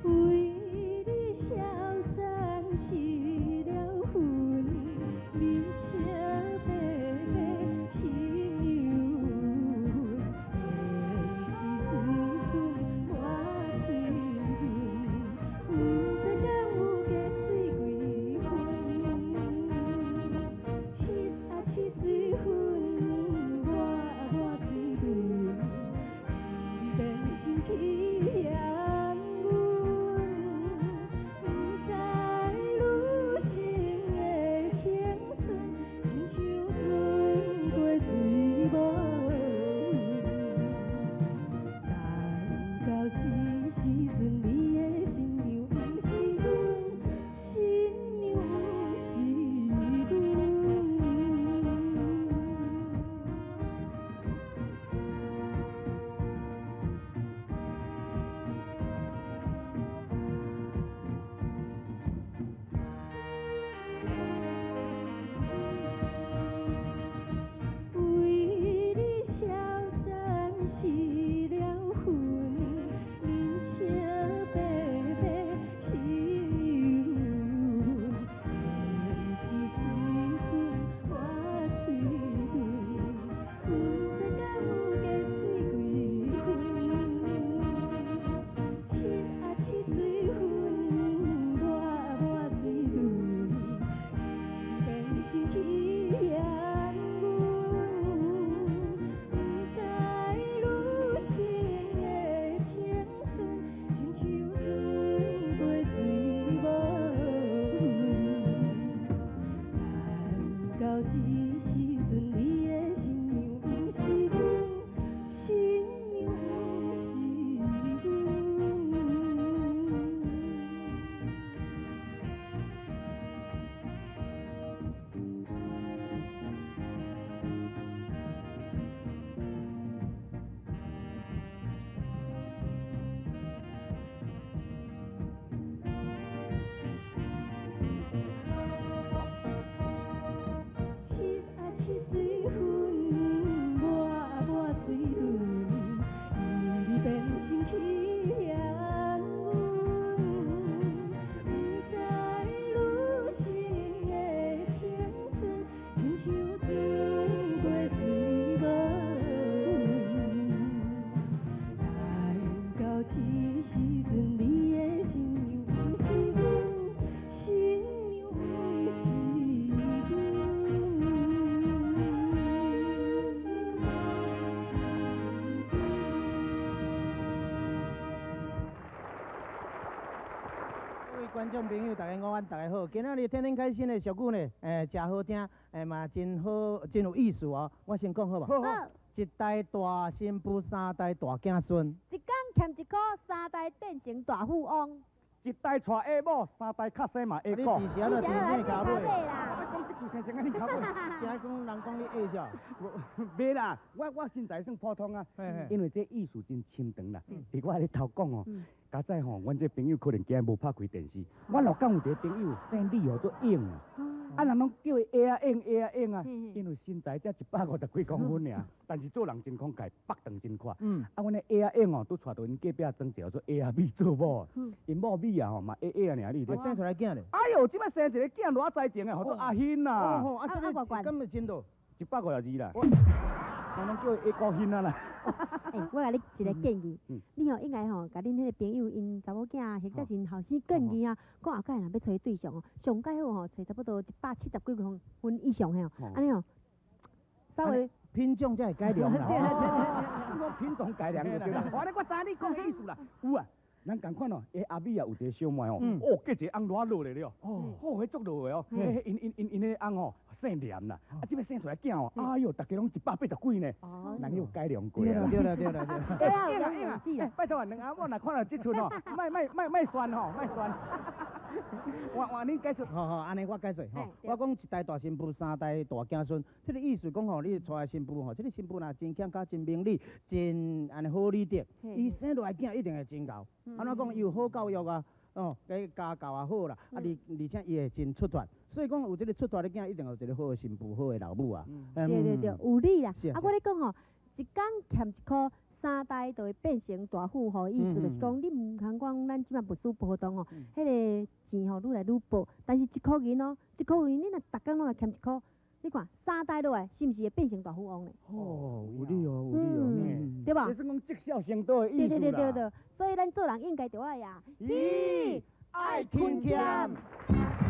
為你消散失了魂，面色白白親像胭脂水粉抹嘴潤，不知敢有加水幾分？七啊七水粉抹抹嘴潤，伊變心去嫌阮。不知女性的青春，親像春過水無痕。等到這時陣，你的新娘毋是阮，新娘毋是阮。為你消散失了魂，面色白白親像胭脂水粉抹嘴潤，不知敢有加水幾分？七啊七水粉抹抹嘴潤，伊變心去嫌阮。不知女性的青春，親像春過水無痕。等到這時陣，你的新娘毋是阮，新娘毋是阮。七啊七水粉抹抹嘴潤，伊變心去嫌阮。不知女性的青春，親像春過水無痕。等到這時陣，你的新娘毋是阮，新娘毋是阮。各位觀眾朋友，大家午安，大家好。今仔日天天開心的俗語呢，誠好聽，嘛真好，真有意思哦。我先講好無？好。一代大新婦，三代大囝孫。一工欠一箍，三代變成大富翁。一代娶下某，三代較生嘛下啊你股。佇時按怎佇咩跤尾？啦？我講這句先生按呢跤尾。聽講人講你下啥？袂啦，我身材算普通啊，因為這意思真深長啦。佇我咧頭講哦，佳哉吼，阮這朋友可能今日無拍開電視。我鹿港有一個朋友姓李哦，做勇啊。啊，人攏叫伊下啊勇，下啊勇啊，因為身材才150幾公分爾，但是做人真慷慨，腹腸真闊。啊，阮的下啊勇哦，拄娶著𪜶隔壁莊一個做下啊美做某，𪜶某美啊吼嘛下下爾，你啊生出來囝咧？哎喲，這擺生一個囝偌才情的，號做阿欣啊。哦，啊，這個敢會真多？ 152啦。我攏叫伊下高興啊啦。欸，我共你一個建議，你吼應該吼，共恁彼個朋友𪜶查某囝或者是後生建議啊，講後蓋若欲揣對象哦，上蓋好吼，揣差不多170幾公分以上的吼，按呢吼，稍微品種才會改良啦。是講品種改良就對啦。我咧我知你講的意思啦，有啊。咱仝款哦，下阿美啊有一個小妹哦，哦，嫁一個翁偌老咧了，哦，彼足老的哦，彼𪜶𪜶𪜶𪜶彼個翁吼，姓连啦，啊，這擺生出來囝哦，哎喲，逐家攏180幾呢，人有改良過啦。對啦對啦對啦。對啊，有勇氣。拜託啊，兩阿某若看著這齣吼，莫莫莫莫酸吼，莫酸。換換恁解說。好好，按呢我解說吼。我講一代大新婦，三代大子孫，這个意思講吼，你娶的新婦吼，這个新婦若真俭家、真明理、真按呢好理得，伊生落來囝一定會真𠢕。按怎講？伊有好教育啊，哦，家教也好啦，啊，而且伊會真出脫。所以講有這个出脫的囝，一定有一个好的新婦、好的老母啊。對對對，有理啦。啊，我咧講吼，一工欠一箍，三代就會變成大富豪，意思就是講，你毋通講咱這擺物資波動吼，彼个錢吼愈來愈薄，但是一箍銀哦，一箍銀你若逐工攏來欠一箍，你看三代落來，是毋是會變成大富翁呢？哦，有理哦，有理哦，對無？這算講積少成多的意思啦。對對對對對，所以咱做人應該著愛啊，咦，愛勤儉。